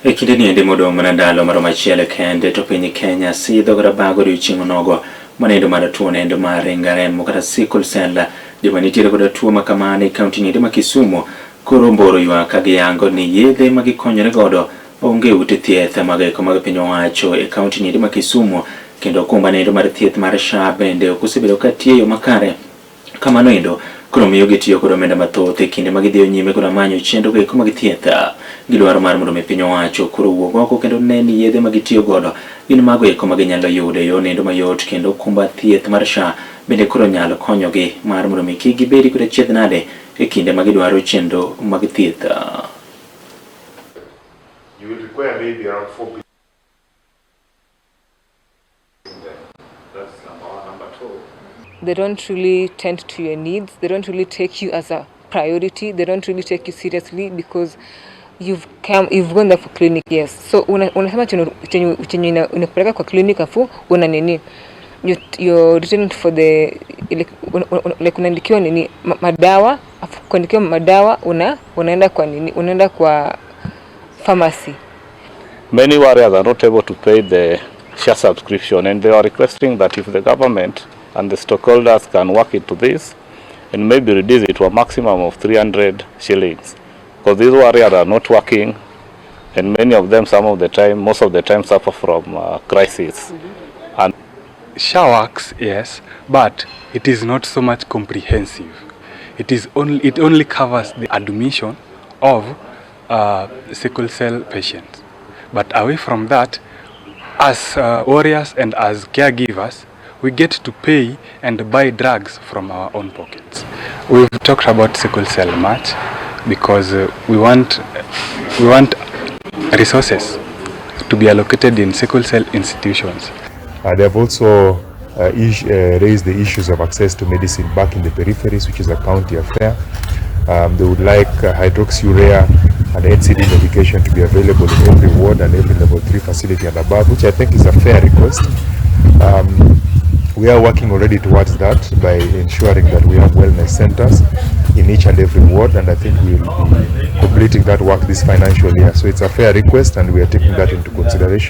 E kinde ni endi modong' mana ndalo maromo achiel kende to piny Kenya sidho kata bago odiochieng' onogo manendo mar tuo nendo mar ringa remo kata sickle cell. Joma nitiere koda tuo ma kamano e kaunti ni endi ma Kisumu koro mboro ywak ka giyango ni yedhe ma gikonyore godo onge ute thieth mag eko mag piny owacho e kaunti ni endi ma Kisumu kendo okumba nendo mar thieth mar SHA bende ok osebedo ka tiyo e yo makare. Kamano endo koro miyo gitiyo kod omenda mathoth e kinde ma gidhiyo nyime kod manyo chenro go eko mag thieth. Gidwaro mar mondo mi piny owacho koro owuog oko kendo ne ni yedhe ma gitiyo godo gin mago eko ma ginyalo yudo e yo nendo mayot kendo okumba thieth mar SHA bende koro nyalo konyogi mar mondo mi kik gibedi kod achiedh nade e kinde ma gidwaro chenro mag thieth. You will require maybe around 4 billion there. That's number one. Number two, They don't really tend to your needs. They don't really take you as a priority. They don't really take you seriously because you've gone there for clinic, yes. So unasema chenye unapeleka kwa clinic, afu una nini, you're written for the like, like unaandikiwa nini, madawa, afu kuandikiwa madawa unaenda kwa nini, unaenda kwa pharmacy. Many warriors are not able to pay the SHA subscription, and they are requesting that if the government and the stakeholders can work into this and maybe reduce it to a maximum of 300 shillings, because these warriors are not working, and many of them, some of the time, most of the time, suffer from crisis. And SHA works, yes, but it is not so much comprehensive. It only covers the admission of sickle cell patients. But away from that, as warriors and as caregivers, we get to pay and buy drugs from our own pockets. We've talked about sickle cell much because we want resources to be allocated in sickle cell institutions. They have also raised the issues of access to medicine back in the peripheries, which is a county affair. They would like hydroxyurea and NCD medication to be available in every ward and every level 3 facility and above, which I think is a fair request. We are working already towards that by ensuring that we have wellness centers in each and every ward, and I think we will be completing that work this financial year. So it's a fair request, and we are taking that into consideration.